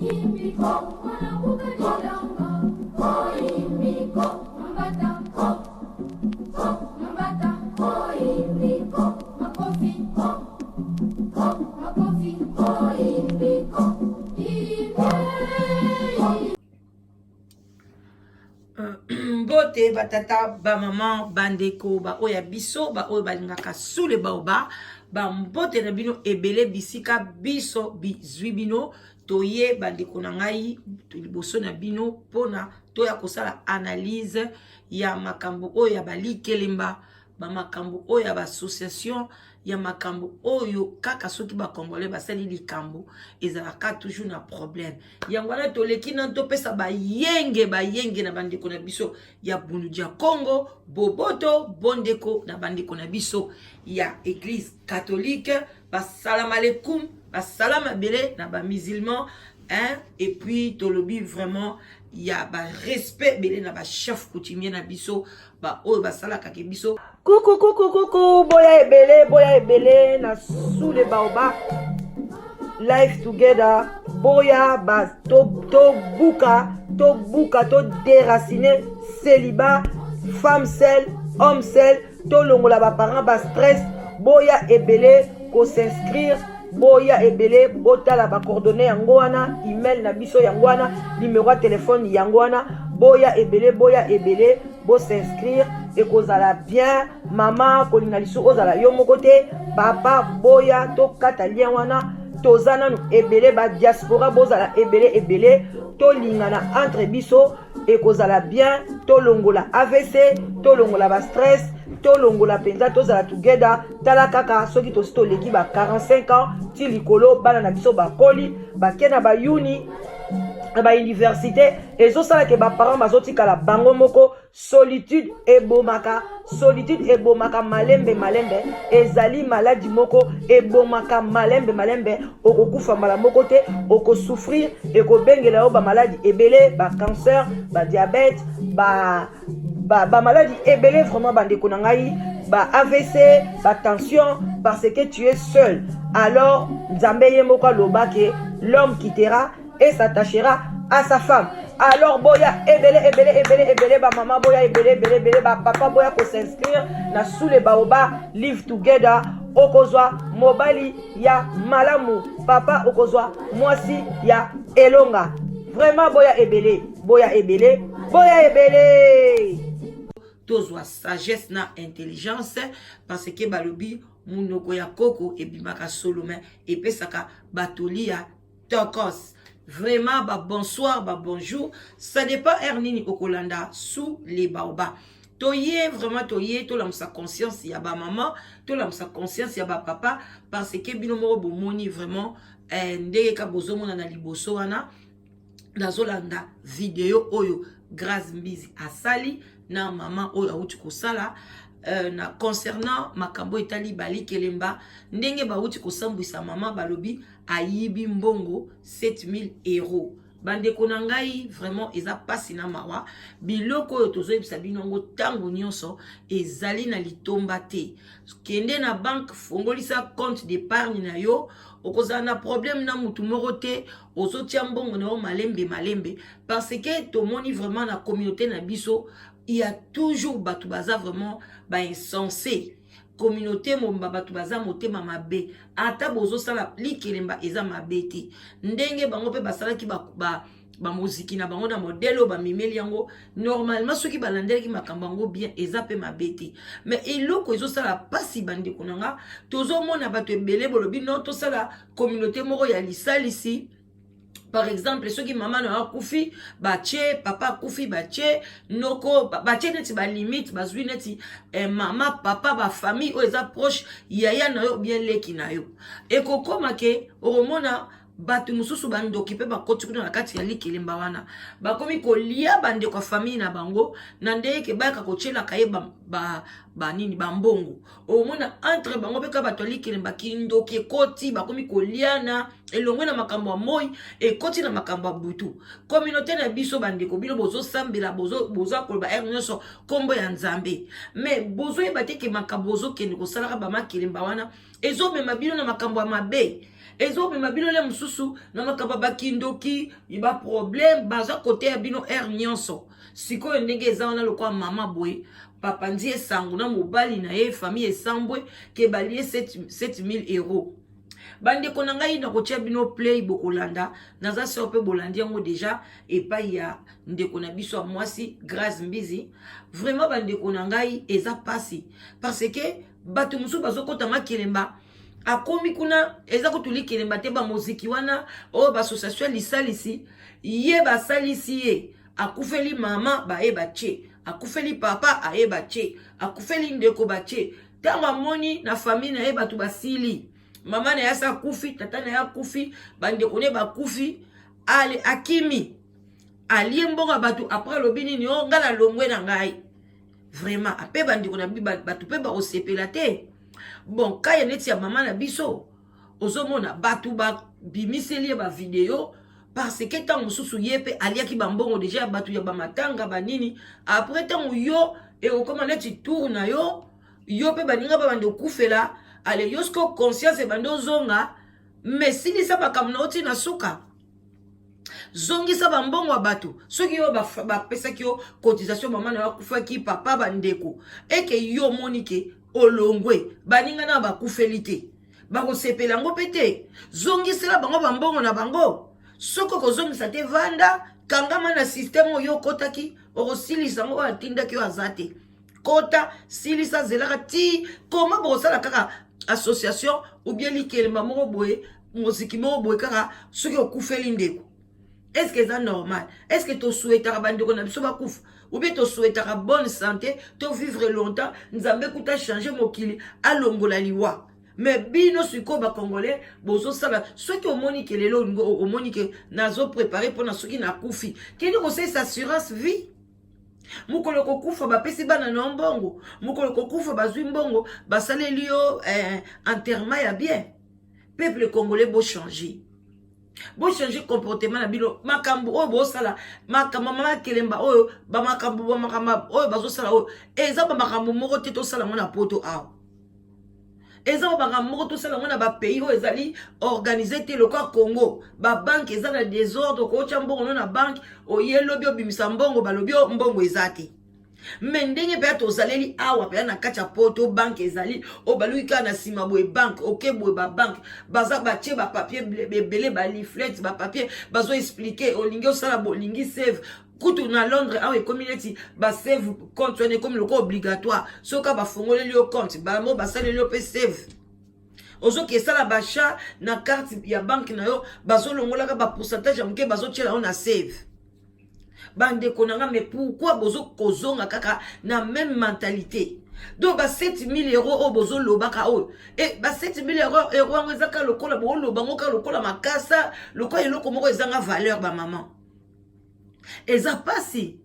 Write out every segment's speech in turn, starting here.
Mbote batata, bamama, bandeko, baoyo ya biso, baoyo balingaka sule baoba, bambote na bino ebele bisika biso bizwi bino. Toye, bandeko na ngai, liboso na bino mpona toya kosala analyse ya makambo oyo ya balikelemba, bamakambo oyo ya baassociation, ya makambo oyo kaka soki bacongolais basali likambo, ezalaka toujours na problème. Yango wana toleki nano topesa bayenge bayenge na bandeko na biso ya Bundu ya Congo, boboto bondeko na bandeko na biso ya Église catholique, basalam alekum, basalam ebele na bamusulman, hein? Et puis tolobi vraiment ya barespect ebele na bachef coutumier na biso, baoyo basalaka ke biso. Kuku kuku kuku, boya ebele, boya ebele na Sous le Baobab Live Together. Boya ba tobuka, to tobuka, to déraciner célibat, femme seule, homme seul, tolongola baparent bastress. Boya ebele kos'inscrire, boya ebele botala bacoordonnées yango wana, email na biso yango wana, numéro ya telefone yango wana. Boya ebele, boya ebele bos'inscrire, ekozala bien. Mama, kolinga lisusu ozala yo moko te. Papa, boya tokata lien wana. Toza nanu ebele, badiaspora bozala ebele ebele, tolingana entre biso, ekozala bien. Tolongola AVC, tolongola bastress, tolongola mpenza, tozala together. Tala kaka soki tosi toleki ba 45 ans ti likolo, bana na biso bakoli, bake na bayuni, na bauniversité, ezosala ke baparent bazotikala bango moko. Solitude ebomaka, solitude ebomaka malembe malembe. Ezali maladi moko ebomaka malembe malembe. Okokufa mbala moko te, okosouffrir, ekobengela yo bamaladi ebele, bacancer, badiabète, ba bamaladi ba ebele. Vraiment, bandeko na ngai, ba AVC, batension, parce que tu es seul. Alors Nzambe ye moko aloba ke l'homme quittera et s'attachera à sa femme. Alors boya ebele ebele ebele ebele, bamama boya ebele ebele ebele, bapapa boya kos'inscrire na Sous le Baobab Live Together. Okozwa mobali ya malamu, papa okozwa mwasi ya elonga. Vraiment, boya ebele, boya ebele, boya ebele. Tozwa sagesse na intelligence, parce que balobi monoko ya koko ebimaka solo, mais epesaka batoli ya tokos. Vraiment, ba bonsoir, ba bonjour, ça dépend heure nini okolanda Sous les Baobab. Toye vraiment, toye tolamusa conscience ya bamama, tolamusa conscience ya bapapa, parce que bino moko bomoni vraiment ndenge ka bozomona na liboso wana. Nazolanda video oyo Grâce Mbizi asali na mama oyo awuti kosala na concernant makambo etali balikelemba, ndenge bawuti kosambwisa mama, balobi ayibi mbongo 7000 euro. Bandeko na ngai, vraiment eza mpasi na mawa. Biloko oyo tozoyebisa bino yango ntango nyonso ezali na litomba te. Kende na banque, fongolisa compte d'épargne na yo, okozala na problème na mutu moko te. Ozotia mbongo na yo malembe malembe, parce que tomoni vraiment na communauté na biso, il y a toujours bato baza vraiment bainsensé. Communauté mobimba, bato baza motema mabe. Ata bozosala likelemba, eza mabe te. Ndenge bango mpe basalaki bamoziki na bango na modèle oyo bamemeli yango, normalement soki balandelaki makambo yango bien, eza mpe mabe te. Mais eloko ezosala mpasi, bandeko na nga, tozomona bato ebele bolobi no, tosala communauté moko ya lisalisi. Par exemple, soki mama na yo akufi, batie, papa akufi, batie noko, batie neti balimite, bazwi neti mama, papa, bafamille oyo eza proche, yaya na yo bien, leki na yo. Ekokóma ke okomona bato mosusu bandoki mpe bakoti kuna na kati ya likelemba wana, bakomi kolia bandeko ya famille na bango na ndenge ke bayaka kotielaka ye banini, bambongo. Omona entre bango mpe kaka bato ya likelemba, kindoki ekoti, bakomi koliana elongwe na makambo ya moi, ekoti na makambo ya butu. Communauté na biso, bandeko, bino bozosambela, boza koloba heure nyonso nkombo ya Nzambe, mais bozoyeba te ke makambo bozokende kosalaka bamakelemba wana ezomema bino na makambo ya mabe. Ezomema bino le mosusu na makambo ya bakindoki, baproblème baza koteya bino heure nyonso. Sikoyo ndenge eza wana, lokola mama boye papanzi esango na mobali na ye, famille esambwe ke balie 7000 euros. Bandeko na ngai, nakotia bino play, bokolanda. Naza sœur mpe bolandi yango déjà epai ya ndeko na biso ya mwasi Grâce Mbizi. Vraiment, bandeko na ngai, eza pasi parce que bato mosusu bazokɔta makelemba, akomi kuna, eza kutu likelemba te. Bamoziki wana oyo baassociation ya lisalisi ye, basalisi ye, akufeli mama, bayeba tie, akufeli papa, ayeba tie, akufeli ndeko, batie. Ntango amoni na famille na ye bato basili, mama na ye asi akufi, tata na ye akufi, bandeko ne bakufi, ale akimi, alie mbongo ya bato. Après alobi nini? O ngai nalongwe na ngai. Vraiment, ape bandeko na bato mpe bakosepela te. Bon, kaya neti ya mama na biso, ozomona bato babimiseli ye bavideo parce que ntango mosusu ye mpe aliaki bambongo déjà ya bato ya bamatanga banini. Après, ntango yo ekokóma neti tour na yo, yo mpe baninga babandi okufela, ale yo siko conscience ebandi ozonga. Mais silisa makambo na yo ntina suka, zongisa bambongo ya bato. Soki yo bapesaki yo cotisation, mama na yo akufaki, papa, bandeko, eke yo omoni ke olongwe, baninga na bakufeli te, bakosepela yango mpe te. Zongisela bango bambongo na bango. Soki okozongisa te, vanda, kangama na système oyo okotaki, okosilisa yango. Oyo atindaki yo aza te. Kota, silisa, zelaka ti koma bokosala kaka association ou bien likelemba moko boye, moziki moko boye, kaka soki okufeli ndeko. Est ce que eza normal? Est ce que tosouhaitaka bandeko na biso bakufa ou bien tosouhaitaka bonne santé, to vivre longtemps? Nzambe kuta change mokili, alongola liwa. Mais bino sikoyo bacongolais bozosala, soki omoni ke lelo omoni ke nazoprépare mpona soki nakufi, kende kosalisa assurance vie. Mokolo kokufa, bapesi bana na yo mbongo. Mokolo kokufa, bazwi mbongo, basaleli yo enterrement ya bien. Peuple congolais, bochange, bochange comportement na bino. Makambo oyo bosala, makambo makelemba oyo, bamakambo, bamakambo oyo bazosala oyo, eza bamakambo moko te tosala yango na Poto awa. Eza bamakambo moko tosala yango na bapays oyo ezali organisé te lokola Congo. Babanke eza na désordre. Okotya mbongo no na banke, oye lobi obimisa mbongo, balobi o mbongo eza te. Mais ndenge mpenza tozaleli awa mpenza na kati ya Poto, banke ezali oyo baluki kaka na nsima boye, banke oke boye, babanke baza batie bapapier ebele, baleaflet, bapapier bazoexpliquer. Olingi osala, bolingi save, kutu na Londres awa ekomi neti basave compte wana ekomi lokola obligatoire. Soki bafongoleli yo compte, bango basaleli yo mpe save. Ozoki esala baachat na carte ya banke na yo, bazolongolaka bapourcentage ya moke, bazotiela yo na save. Bandeko na nga, mais pourquoi bozokozonga kaka na même mentalité? Donc ba 7000 euros oyo bozolobaka oyo, e ba 7000 euro yango eza kaka lokola booloba yango kaka lokola makasa, lokola eloko moko ezanga valeur. Bamama, eza pasi,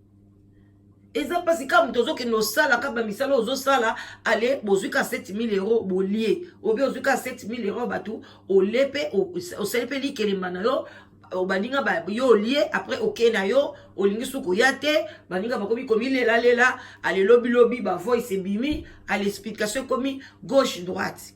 eza mpasi. Kaka moto ozokende osala kaka bamisala ozosala, ale bozwi ka 7000 euro, bolie obi ozwi ka 7000 euro, bato olie mpe osali mpe likelemba na yo, baninga yo olie, après oke na yo, olingi suki oya te, baninga bakomi komilelalela, ale lobilobi bavoice ebimi, ale explication ekomi gauche droite.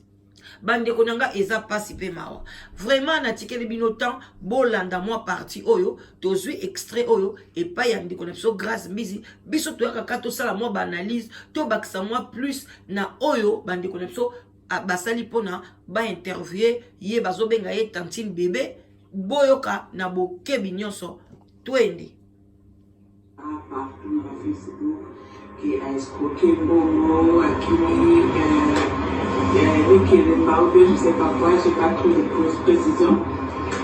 Bandeko na nga, eza mpasi mpe mawa. Vraiment, natikeli bino temps, bolanda mwa partie oyo tozwi, extrait oyo epai ya ndeko na biso Grâce Mbizi. Biso toyaka kaka tosala mwa baanalyse, tobakisa mwa plus na oyo bandeko na biso basali mpona bainterviewe ye, bazobenga ye Tantine Bebe. Boyoka na bokebi nyonso, twende. Partout na Facebook ke aescroquer mbongo, akimi likelemba ou bien je sais pas quoi, j'ai pas trop de précision.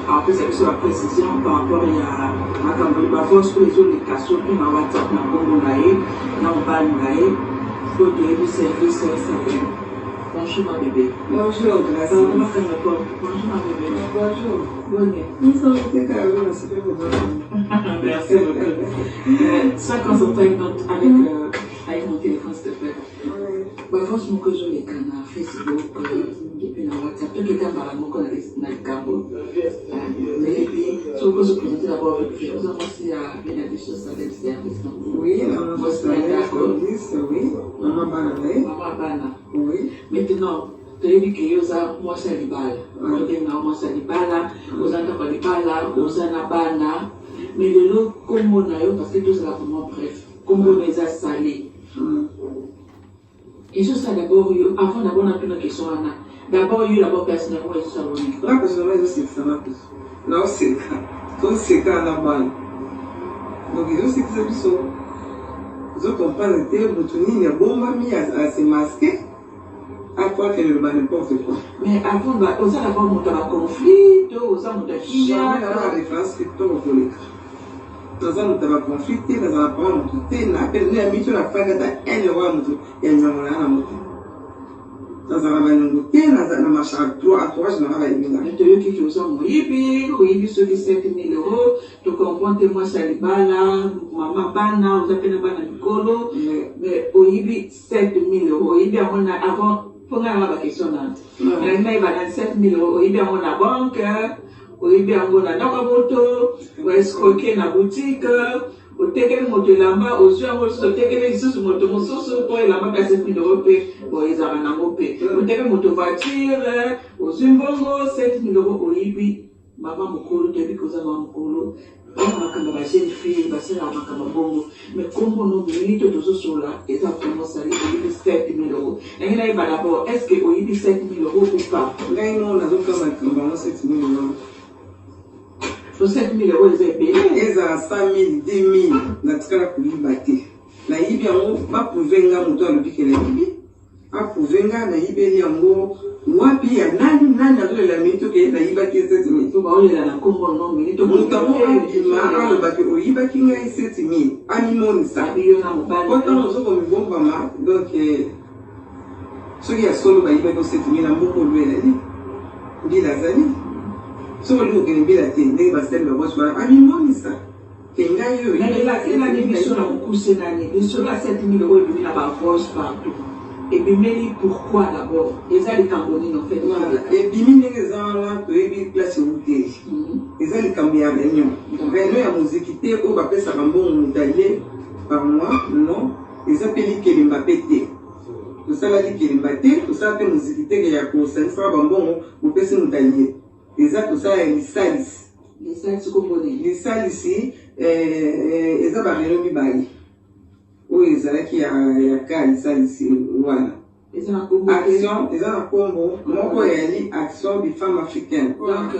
Apesa biso baprécision par rapport ya makambo bavoice oyo ezoleka surtout na WhatsApp na nkombo na ye na mobali na ye, po toyebi service SAM. Bonjour ma bébé. Bonjour Grâce. Bonjour ma bébé. Bonjour. Bonne. Nous sommes Merci beaucoup. Sois concentré avec mon téléphone, s'il te plaît. Oui. Bavoice moko ezoleka na Facebook epe na WhatsApp. Toketa mbala moko na likambo. Nayebi soki ozoprésente d'abord vite fait, oza mwasi ya be na biso Salem Service, non? Oui, maman. Mwasi na ndako. Service, oui. Maman bana na ye. Mama bana. Oui. Maintenant, Toyebi ke yo oza mwasi ya libala, obenga mwasi ya libala, oza ndako ya libala, oza na bana, mais lelo kombo na yo, parce que tozala vraiment bref, kombo na eza sale. Ezosala d'abord yo, avant d'abord natuna question wana, d'abord yo, d'abord personnellement, ezosala nini? Nga personnellement, ezosekisa nga mpe naoseka, toseka na bana. Donc ezosekisa biso, ozocomprendre te motu nini abombami, ase masquer, akwakele loba n'importe quoi. Mais avant oza d'abord moto ya baconflit to oza moto ya kimia? Jamais. Naza na référence kitoko koleka. Naza moto ya baconflit te, nazala problème motu te. Na pe nde ya mito nafandi ata 1 euro ya motu ya nyango na ya na motu, nazalaka baniongo te, na marchaka droit. Entourage nanga bayebi nga. Mais toyoki ke oza moyibi, oyibi soki 7000 euros. Tocomprendre te, mwasi ya libala, mama bana, oza mpe na bana mikolo, mais oyibi 7000 euros. Oyibi yango na avant, mpo ngai nanga baquestion na nalingi nayeba na 7000 euros, oyibi yango na banque, oyibi yango na ndako ya moto, oescroquer na boutique, otekeli moto elamba, ozwi yango lisusu, otekeli lisusu moto mosusu, mpo elamba mpe ya 7000 euros mpe bon ezalaka nango mpe, otekeli moto voiture, ozwi mbongo 7000 euros, oyibi. Mama mokolo, toyebi koza mama mokolo mpona makambo ya bajeune fille basalaka makambo ya bongo, mais kombo no mingi to tozosola eza vraiment sali, oyibi 7000 euros. Nange nayeba d'abord, est ce que oyibi 7000 euros ou pas? Ngai mo nazokama likambo yango 7000 euros. So 7000 euros eza ebele. Ezala 100 000, 10 000, natikala koyiba te. Nayibi yango, baprouver nga. Moto alobi ke nayibi, aprouver nga nayibeli yango wapi, ya nani, nani azolela mingi toke nayibaki ye 7000. To baolela na nkombo no mingi to Moto yango abima, alobaki oyibaki ngai 7000, amimonisa. Abi yo na mobali. Po ntango ozokomibombama, donc soki ya solo bayibaki o 7000 na mboka, olu elali mbila azali, soki olingi kokende mbila te, ndenge basali babosi wana, amimonisa ke ngai oyo. Nalelaki nani biso na mokuse nani lisolo ya 7000 oyo ebimi na bavoice partout, ebimeli pourquoi d'abord? Eza likambo nini en fait? Ebimi ndenge eza wana, toyebi place euteli. Eza likambo ya réunion, réunion ya moziki te oyo bapesaka mbongo moto alie par mois, non. Eza mpe likelemba mpe te, tosala likelemba te, tosala mpe moziki teke ya kosangisaka bambongo bopesi moto alie. Eza tosala ya lisalisi. Lisalisi kombo nini? Lisalisi eza baréunion mibale oyo ezalaki ya ka lisalisi wana. Eza na kombo te? Action eza na nkombo moko, eyali Action des femmes africaines. Donc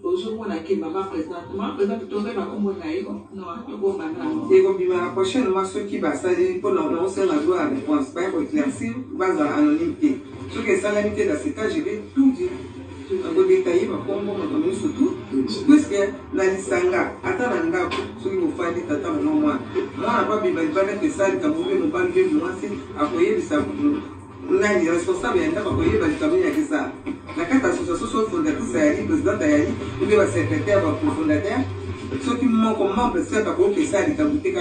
ozomona ke mama présidente, mama présidente, tozoyeba kombo na ye, non, tobomba nano. Ekobima na prochainement soki basali mpona naosenga droit ya réponse, baya koéclaircir, bazala anonyme te. Soki esalami te, dans ce cas je vais tout dire, nakodétailler bakombo, makambo nyonso tout, puisque na lisanga, ata na ndako, soki bofandi tata, mama, mwana, mwana po abima libanda te, esala likambo mpe mobali mpe mwasi akoyebisa nani responsable ya ndako, akoyeba likambo nini akesala na kati ya association. Soki fondatrice ayali, présidente ayali, obe basecrétaire, bacofondateur, soki moko membre certes akoki esala likambo te,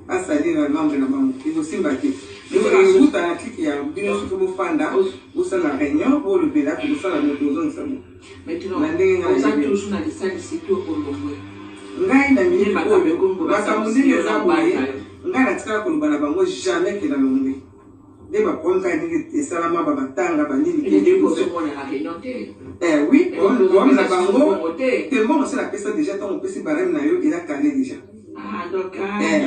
asalira membre na bango, ekosimba te. Euta na clique ya bino. Soki bofanda, bosala réunion, bolobela, tokosala moto ozongisa mo. Maintenant Na ndenge ngai oza nayebi. Toujours na lisalisi to olongwe? Ngai na miniti Nde oyo, makambo makambo ndenge eza boye, na ngai natikala koloba na bango jamais ke nalongwe. Nde baproblème kaka ndenge esalama, bamatanga banini. Eleki ozomona na réunion te. Oui, problème na bango Mbongo te. Te, mbongo se napesa déjà. Ntango opesi barème na yo, eza kale déjà. Ah, donc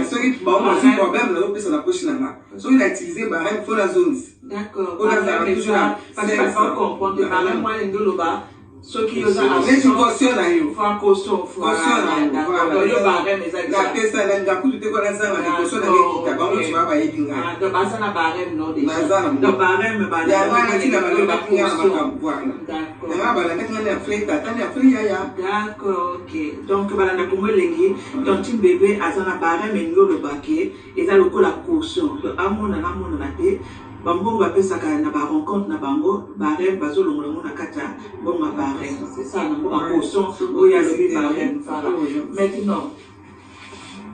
Soki bango bazwi problème, nazopesa na poche na nga. Soki na utiliser barème, faut nazongisa. D'accord. Oyo nazalaka toujours na Parce que 500. comprendre barème wana, nde oloba soki oza Neti caution na yo. Fa caution. Caution na yo, D'accord. voilà. Donc yo barème eza déjà Napesa na ngakutu te, ko nazanga caution na nga ekita, bango nyonso baya bayebi ngai. Ah, donc baza na barème non déjà? Baza na. Donc barème Yango wana ntina balobaki nga na makambo, voilà. D'accord. Yango balandaki nga na ya frère tata, na ya frère yaya. D'accord, ok. Donc balanda Kongo Elengi, tantine Bébé aza na barème, elingi olobake eza lokola caution. Donc amonana amonana te, bambongo bapesaka na barencontre na bango, barème bazolongola yango na kati ya mbongo ya barème, c'est ça, na mbongo ya caution oyo alobi barème, voilà. Maintenant,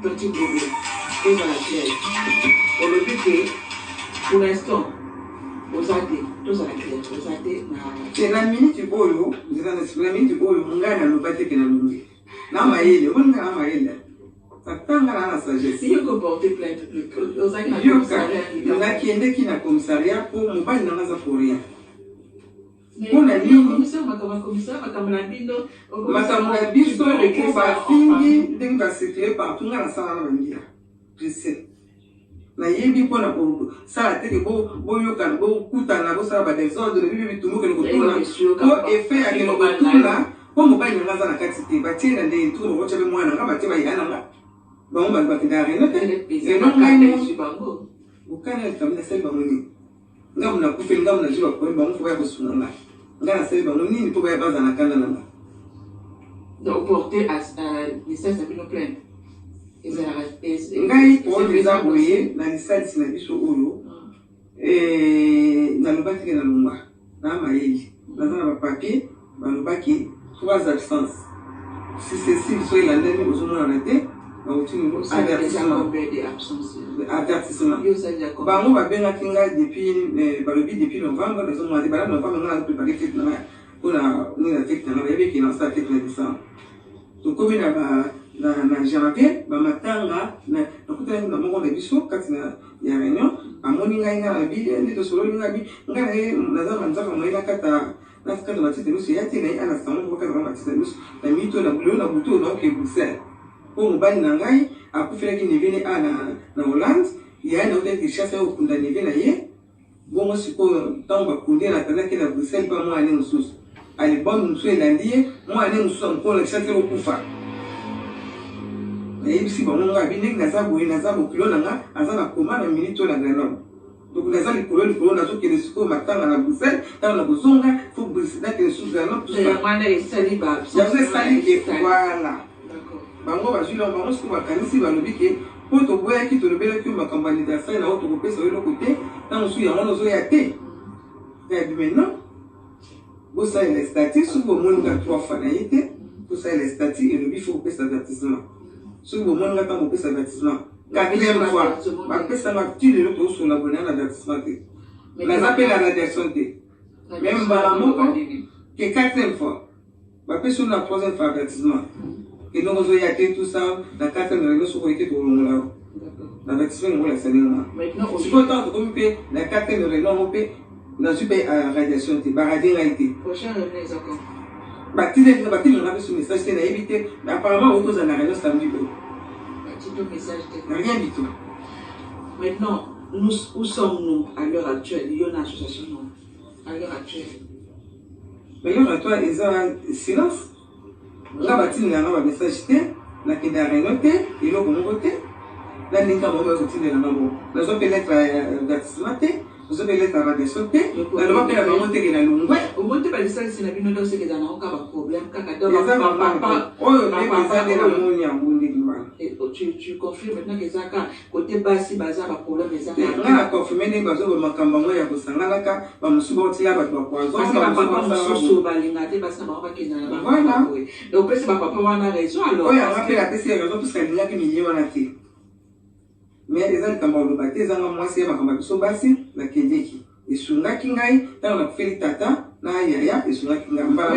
tantine Bébé, tozala clair, olobi ke pour l'instant oza te, tozala clair, oza te na Te, na miniti oyo, na miniti oyo ngai naloba te ke nalongi na mayele. Omoni ngai na mayele, atanga na sagesse. Yo ko porter plainte, ozalaki na Yoka, commissariat? Nakendeki na commissariat mpo mobali nanga aza pour rien. Mpo na nini? Makambo na biso po bafingi ndenge ba circule partout nga nasala na bambila je sais nayebi mpo na kosala te ke boyokana bokutana bosala ba desordre bibi bitumbu okende kotuna po effet ya kende kotuna po mobali na nga aza na kati te batie na ndenge tuku bakotya mpe mwana na nga batie baya na nga bango bato bakendaka reno te reno ngai moko okana likambo nasali bango nini Nga muna kufeli nga muna zwi ba problème bango faut baya kosunga nga nga nasali bango nini po baya bazala na kanda na nga. Donc porter lisalisi na bino plainte ezalaka ngai problème eza boye na lisalisi na biso oyo nalobaki ke nalongwa na mayele naza na ba papier balobaki trois absences successive soki elandani ozomonana te bakotindi avertissement avertissement bango babengaki nga depuis eh, balobi depuis novembre nazomona te bala novembre nga nazoprepare fete na nga mpona nini na fete na nga bayebi eke nasala fete na décembre tokomi na ba na, na janvier bamatanga nakutanaki na moko na biso kati na ya réunion amoni ngai ngai na bi nde tosololi ngai bi ngai na ye naza manzaka moye nakata nakata matiti na miso ya te na ye ana sango bakata matiti na miso na mito na lelo na butu naoke Bruxelles mpo mobali na ngai akufelaki neve ne a na, na Hollande yaya nautaki Kinshasa ye kokunda neve na ye Bongo sikoyo ntango bakundi ye natandaki na Bruxelles mpe mwa ane mosusu. Album mosusu elandi ye, mwa ane mosusu ya mokolo na Kinshasa ekokufa. Nayebisi bango nga abi ndenge naza boye naza bokilo na nga aza na koma na minute oyo na Grenoble. Donc naza likolo likolo nazokende sikoyo matanga na Bruxelles ntango nakozonga faut Bruxelles nakende sous Grenoble tout ça. Wana esali ba yango esali ke voilà. Bango bazwi na bango sikoyo bakanisi balobi ke mpo toboyaki tolobelaki yo makambo ya anniversaire na yo tokopesa yo eloko te ntango mosusu yango wana ozoya te ngabi mais non bosalela statut soki bomoni nga trois fois na ye te tosalela statut elobi fo kopesa avertissement soki bomoni nga ntango kopesa avertissement quatrième fois bapesa nga ti lelo tozosola boye na avertissement te naza mpe na radiation te mais mbala moko ke quatrième fois Bapesi yo na troisième fois avertissement ke ndenge ozoya te tout ça na quatrième réunion soki oye te tokolongola yo na avertissement yango olakisa ndenge wana sikoyo ntango tokomi mpe na quatrième réunion yango mpe nazwi mpe euh, radiation te baradie ngai te batindeli nga batindeli nga mpe message te nayebi te apparemment okoki kozala na réunion samedi oyo rien du tout. Maintenant, nous, où sommes-nous à l'heure actuelle? Il y a une association, non? À l'heure actuelle. L'heure actuelle eza silence. Nga batindela nga ba message te, nakenda ya réunion te, eloko moko te. Na ndenge bango baye kotindela nga bongo. Nazwa mpe lettre ya avertissement te, nazwa mpe lettre ya radiation te, naloba mpe na bango te ke nalongwe. Omoni te balisalisi na bino donc seke ezala nango kaka ba problème kaka donc Eza ba oyo nde eza nde namoni yango ndenge wana. Tu confirmes maintenant que eza kaka Cote basi baza ba problème eza nga na confirme ndenge bazoloba makambo yango ya kosanganaka bamosusu baotila bato ba poison ba papa mosusu balinga te basi na bango bakenda na bango boye donc opesi ba papa wana raison alors oyo yanga mpe napesi ye raison puisque alingaki milieu wana te mais eza likambo ya koloba te ezanga mwasi ya makambo ya biso basi nakendeki esungaki ngai ntango nakufeli tata na yaya esungaki ngai mbala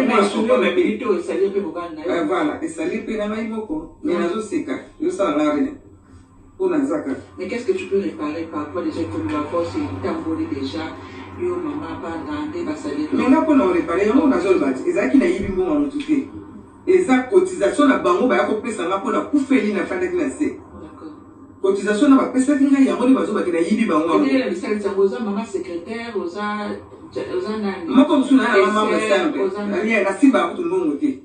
voilà esali mpe na ngai moko mais nazoseka ezosala nga rien mpo naza kaka. Mais qu'est-ce que tu peux réparer par rapport déjà ekomi ba force etamboli déjà yo mama bana nde basali. Mais nga mpo na korepare yango nazoloba ti ezalaki nayibi mbongo ya motu te eza cotisation na bango baya kopesa nga mpo nakufeli nafandaki na se cotisation na bapesaki ngai yango nde bazobaki nayibi bango moko mosusu na ya mama simple nasimbaka kutu mbongo te.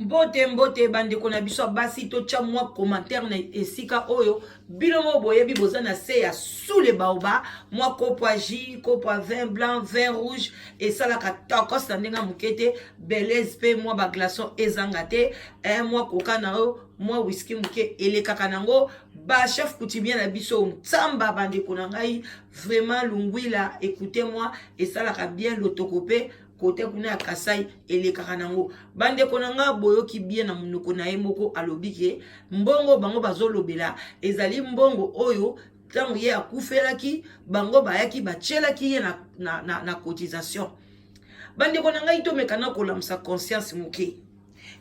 Mbote mbote bandeko na biso ya basi, totya mwa commentaire na esika oyo bino moko boyebi boza na se ya sous le baoba mwa kopo ya jus, kopo ya vin blanc, vin rouge esalaka tokos na ndenge ya moke te. Belaise mpe mwa baglaçon ezanga te, eh, mwa coca na yo mwa whisky moke elekaka nango. Ba chef coutumier na biso ntsamba, bandeko na ngai vraiment lungwila, écoutez moi, esalaka bien lotoko mpe kote kuna ya Kasai elekaka nango. Bandeko na nga boyoki bien na monoko na ye moko alobi ke mbongo bango bazolobela ezali mbongo oyo ntango ye akufelaki bango bayaki batielaki ye na, na, na, na cotisation. Bandeko na ngai tomekana kolamusa conscience moke.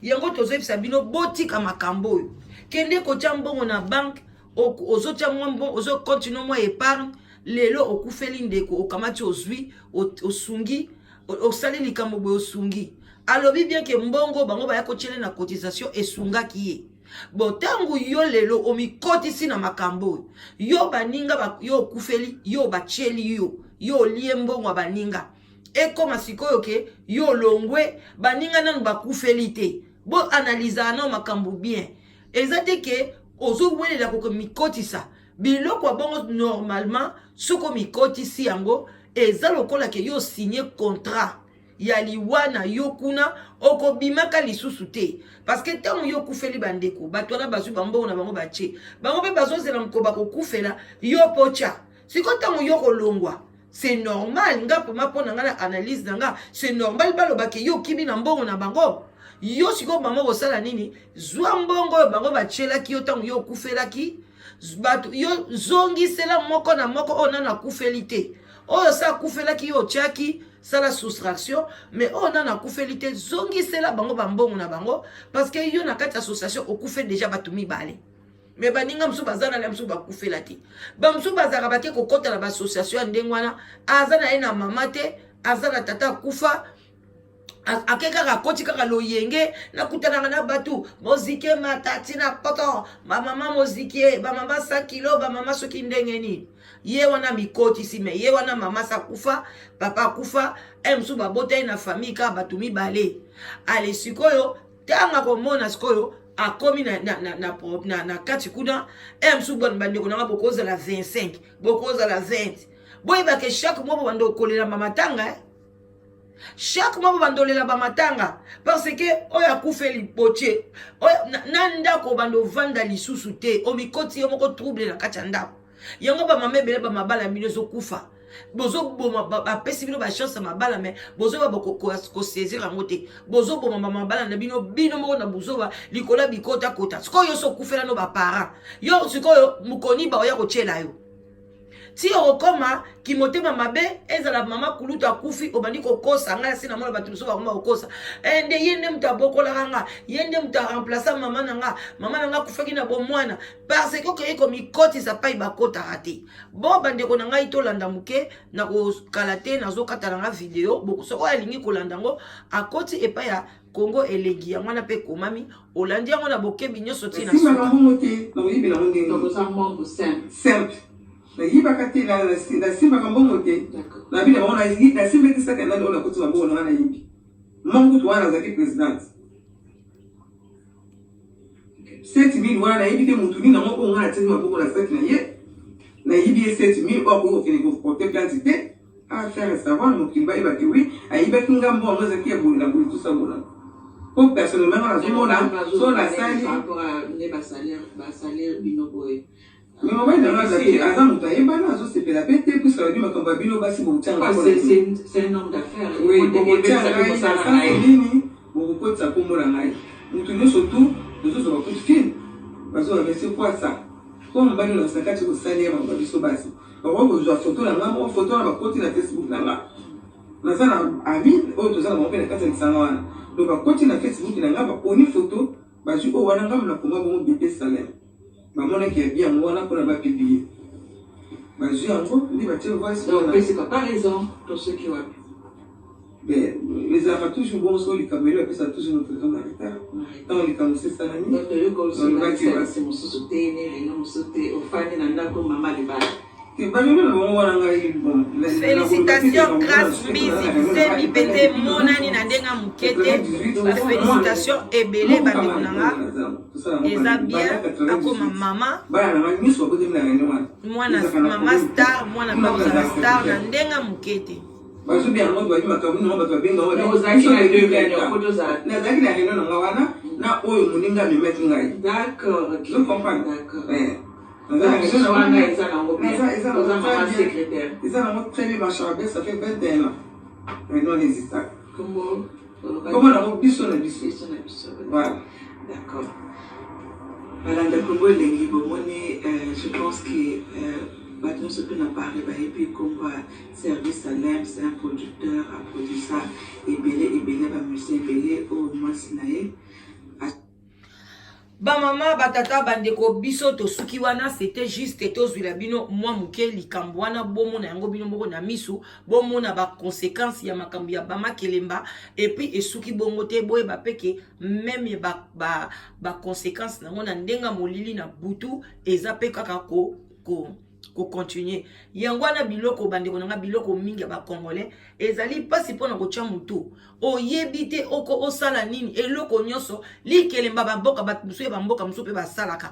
Yango tozoyebisa bino botika makambo oyo. Kende kotia mbongo na banque, ozotia mwa mbongo, ozo continuer mwa épargne. Lelo okufeli ndeko, okamati ozwi, osungi, osali likambo boye, osungi. Alobi bien ke mbongo bango baya kotiele na cotisation esungaki ye. Bon, ntango yo lelo omikotisi na makambo oyo, yo baninga ba, yo okufeli, yo batieli yo, yo olie mbongo ya baninga, ekoma sikoyo ke yo olongwe, baninga nanu bakufeli te. Bo analysaka nao makambo bien. Eza te ke ozowelela kokomikotisa biloko ya bongo. Normalement soki omikotisi yango, eza lokola ke yo osigne contrat ya liwa na yo, kuna okobimaka lisusu te, parce que ntango yo okufeli bandeko, bato wana bazwi bambongo na bango batie, bango mpe bazozela moko bakokufela yo potya. Sikoyo ntango yo kolongwa, c'est normal, nga mpoma mpo na nga na analyse na nga, c'est normal balobake yo okimi na mbongo na bango. Yo sikoyo mama kosala nini? Zwa mbongo oyo bango batielaki yo ntango yo okufelaki bato, yo zongisela moko na moko oyo nano akufeli te. Oyo sa akufelaki yo otiaki, sala soustraction, mais oyo nano akufeli te, zongisela bango bambongo na bango, parce que yo na kati ya association okufeli déjà bato mibale, mais baninga mosusu baza na mosusu bakufela te. Bamosusu bazalaka bake kokɔta na baassociation ya ndenge wana, aza na ye na mama te, aza na tata akufa, ake kaka akoti kaka loyenge, nakutanaka na bato moziki emata ntina poto, bamama moziki, bamama 100 kilo, bamama soki ndenge nini. Ye wana mikotisi, mais ye wana mama sa akufa, papa akufa, e mosusu babota ye na famille kaka bato mibale. Ale sikoyo ntango akomona sikoyo akomi na kati kuna, e mosusu bandeko nanga bokozala 25, bokozala 20, boyebake chaque mois bobanda kolela bamatanga, eh? Chaque mois bobandolela bamatanga, parce que oyo akufeli botie oyo na ndako, obanda ovanda lisusu te, omikoti yo moko trouble na kati ya ndako. Yango bamama ebele, bamabala bino ezokufa, bozoboma. Bapesi bino bachance ya mabala, mais bozoba kosaisir yango te, bozoboma bamabala na bino, bino moko na buzoba likolo ya bikotakota. Sikoyo yo so okufela no baparent yo, sikoyo mokoni baoya kotiela yo ti okokoma kimotema mabe. Ezala mama kulutu akufi, obandi kokosa. Ngai asi namona bato mosusu bakoma kokosa, eh, nde ye nde moto abokolaka nga, ye nde moto aremplaça mama na nga, mama na nga akufaki na bomwana, parce que okei komikotisa pai bakotaka te. Bon, bandeko na ngai, tolanda moke na kokala te, nazokata na nga video. Soki oyo alingi kolanda yango, akoti epai ya Kongo Elengi, yango wana mpe ekomami, olandi yango na bokebi nyonso ntina. Nasimbaka mbongo te, nakoyebela yango ndenge Donc oza membre simple. Simple, nayibaka te, nasimbaka mbongo te. Nabi na bango nasimbaki saka nani oyo nakoti mabongo nanga, nayibi mbongo kutu wana nazalaki présidente 7000 wana, nayebi te motu nini yango oyo ngai natiaki maboko na saki na ye, nayibi ye 7000 oyo akoki kokende koporte plainte te, afaire savoir na mokili bayeba ke oui, ayibaki ngambo yango ezalaki ya boye na boye, tosabola po personnellement nga nazomona so nasali. Par rapport à nde basalaire, basalaire bino boye. Mais mobali na nga azalaki, aza moto ayebana, azosepela mpe te, puisque alobi makambo ya bino basi bokotia. C'est un homme d'affaires. Oui, bokotia ngai na sanse nini, bokokotisa nkombo na ngai, motu nyonso tu tozozwa bacoup de fil, bazoba, mais c'est quoi ça? Po mobali oyo na kati kosalia makambo ya biso basi, bakoki kozwa foto na nga moko, foto wana bakoti na Facebook na nga, naza na ami oyo toza na bango mpe na kati ya lisanga wana, donc bakoti na Facebook na nga, baponi foto, bazwi oyo wana ngambo na koma bongo bebe salaire, bamonaki ya bi yango wana mpona bapublier, bazwi yango nde batie voice. Donc opesi papa raison to soki wapi? Ezalaka toujours bongo, soki likambo eli bapesa toujours moto raison na retard, ntango likambo se esalami. Toyoka mosusu te, ni réunion mosusu te, ofandi na ndako mama libala. Te, balelo na bango wana, ngai bon. Félicitation Grâce Mbizi, zemi mpe te monani na ndenge ya moke te. Bafélicitation ebele, bandeko na nga, eza bien akoma mama. Bana na ngai nyonso bakotemi na réunion wana. Mwana mama star, mwana mpe kozala star na ndenge ya moke te. Bazobi yango, babi makambo nini, bato babenga. Ozalaki na deux réunions po tozala. Nazalaki na réunion na nga wana na oyo moninga amemaki ngai. D'accord, ok. Ozo comprendre? D'accord. Wana eza nango bien, oza mama secrétaire. Eza nango très bien, marchera bien, ça fait 21 ans réunion wana existaka. Kombo? Kombo nango Biso na Biso. Biso na Biso. Voilà. D'accord. Balanda Kongo Elengi, bomoni, je pense que bato nyonso mpe na Paris bayebi kombo ya Service Alem. C'est un producteur, aproduisa ebele ebele, bamusicien ebele oyo mwasi na ye. Bamama, batata, bandeko, biso tosuki wana. C'était juste tozwila bino mwa moke likambo wana, bomona yango bino moko na misu, bomona baconséquence ya makambo ya bamakelemba. Et puis esuki bongo te. Boyeba mpe ke même baconséquence ba nango na ndenge molili na butu eza mpe kaka kocontinue ko yango wana. Biloko, bandeko na nga, biloko mingi ya bacongolais ezali mpasi mpona kotya motu. Oyebi te oko osala nini. Eloko nyonso likelemba, bamboka, bato mosusu ya bamboka mosusu mpe basalaka,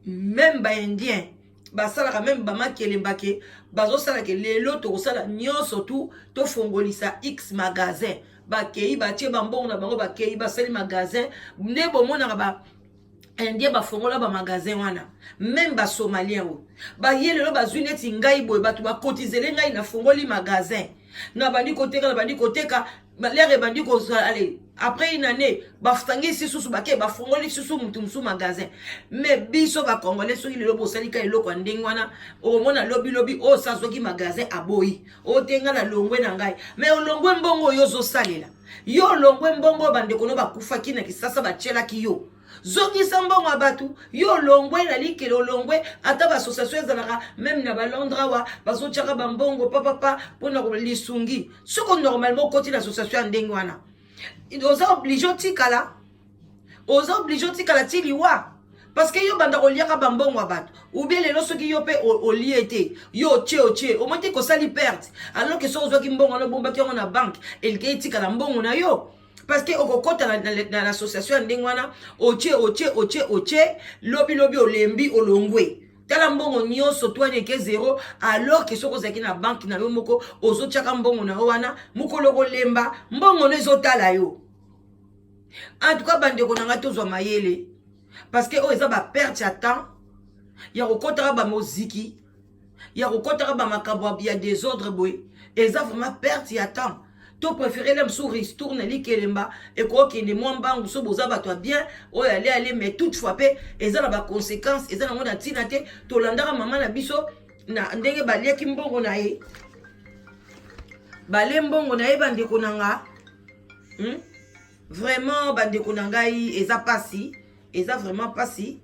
même baindien basalaka même bamakelemba ke bazosala ke lelo tokosala nyonso tu, tofongolisa x magasin. Bakei, batie bambongo na bango, bakei, basali magasin. Nde bomonaka ba indien bafongola bamagasin wana, même basomalien oyo baye lelo bazwi. Neti ngai boye, bato bakotizele ngai, nafongoli magasin, nabandi koteka, nabandi koteka, l'heure ebandi kozala. Ale, après une année, basangisi susu, bake, bafongoli susu mutu mosusu magasin. Mais biso bacongolais, soki lelo bosali ka eloko ya ndenge wana, okomona lobilobi oyo sa azwaki magasin, aboyi oyo te, ngai na longwe na ngai. Mais olongwe, mbongo oyo ozosalela yo, olongwe, mbongo oyo bandeko no bakufaki na Kisasa batielaki yo, zongisa mbongo ya bato. Yo olongwe na likele, olongwe. Ata baassociation ezalaka même na balondres awa, bazotiaka bambongo papapa mpona lisungi. Soko normalement okoti na association ya ndenge wana, oza obligé otikala, oza obligé otikala ti liwa, parce que yo banda koliaka bambongo ya bato. Ou bien lelo soki yo mpe olie te, yo otie, otie, omoi te kosali perte, alors que soki ozwaki mbongo wana, obombaki yango na banque, elike etikala mbongo na yo. Parce que okokɔta na association ya ndenge wana, otie, otie, otie, otie, lobilobi olembi, olongwe, tala mbongo nyonso twani eke zéro. Alors que soki ozalaki na banque na yo moko, ozotiaka mbongo na yo wana, mokolo kolemba, mbongo no ezotala yo. En tout cas, bandeko na ngai, tozwa mayele, parce que oyo eza baperte ya temps ya kokɔtaka bamoziki, ya kokɔtaka bamakambo ya désordre boye. Eza vraiment perte ya temps. To préféré le mosusu ristourne, likelemba ekokende mwa mbangu. So boza bato ya bien oyo, ale ale. Mais toutefois mpe eza na baconséquence, eza nango na ntina te. Tolandaka mama na biso na ndenge baliaki mbongo na ye, balie mbongo na ye. Bandeko na nga, Vraiment, bandeko na ngai, eza pasi, eza vraiment pasi.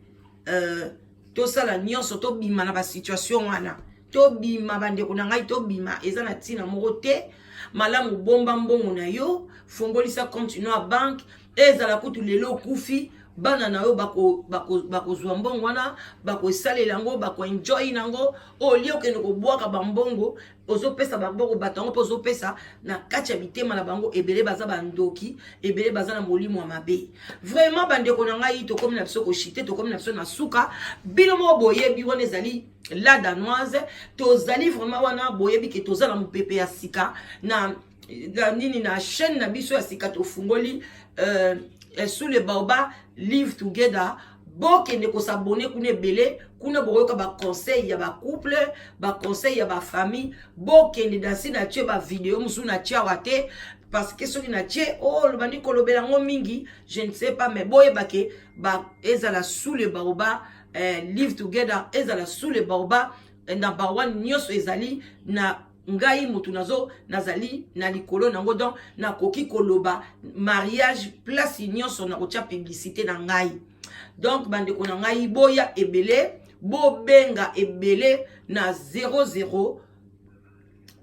Tosala nyonso tobima na basituation wana, tobima, bandeko na ngai, tobima. Eza na ntina moko te. Malamu bomba mbongo na yo, fongolisa compte no ya banque. Ezala kutu lelo okufi, bana na yo bakozwa bako, bako mbongo wana, bakosalela yango, bakoenjoy nango, olie okende kobwaka bambongo. Ozopesa bambongo bato yango mpe ozopesa na kati ya mitema na bango. Ebele baza bandoki, ebele baza na molimo ya mabe. Vraiment, bandeko na ngai, tokomi na biso koshite, tokomi na biso na suka. Bino moko boyebi, wana ezali La Danoise. Tozali vraiment wana, boyebi ke toza na mopepe ya sika na nini, na chaîne na biso ya sika tofungoli, Sous le Baobab Live Together. Bokende kos'abonner kuna ebele. Kuna bokoyoka baconseil ya bacouple, baconseil ya bafamille. Bokende dansi na tie bavideo mosusu na tie awa te, parce que soki na tie oyo, oh, bandi kolobela yango mingi, je ne sais pas. Mais boyeba ke ezala Sous le Baobab Live Together, ezala Sous le Baobab eh, number one, nyonso ezali na ngai motu nazo nazali na likolo nango. Donc nakoki koloba mariage, place nyonso nakotia publicité na ngai. Donc bandeko na ngai, boya ebele, bobenga ebele na 00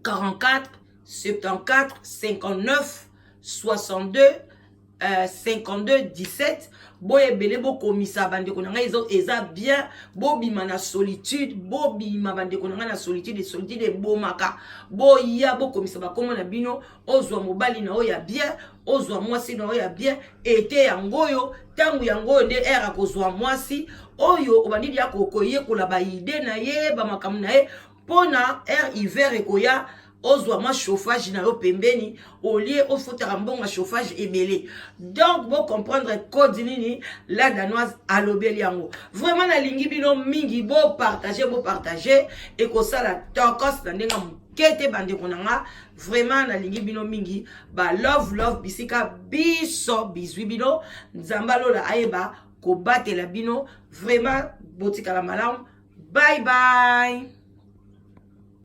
44 74 59 62 52 17. Boya ebele, bokomisa, bandeko na ngai, eza bien. Bobima na solitude, bobima, bandeko na ngai, na solitude. Solitude ebomaka. Boya, bokomisa bakombo na bino. Ozwa mobali na oyo ya bien, ozwa mwasi na oyo ya bien. Ete yango oyo, ntango yango oyo nde ere akozwa mwasi oyo obandidi ya koyekola baidées na ye, bamakambo na ye, mpona air hiver ekoya, ozwa mwa chauffage na yo pembeni, olie ofutaka mbongo ya chauffage ebele. Donc bocomprendre code nini La Danoise alobeli yango. Vraiment, nalingi bino mingi. Bopartage, bopartage, ekosala tokos na ndenge moke te. Bandeko na nga, vraiment nalingi bino mingi. Ba love love bisika biso bizwi bino. Nzambe alola ayeba kobatela bino. Vraiment, botikala malamu. Bye bye.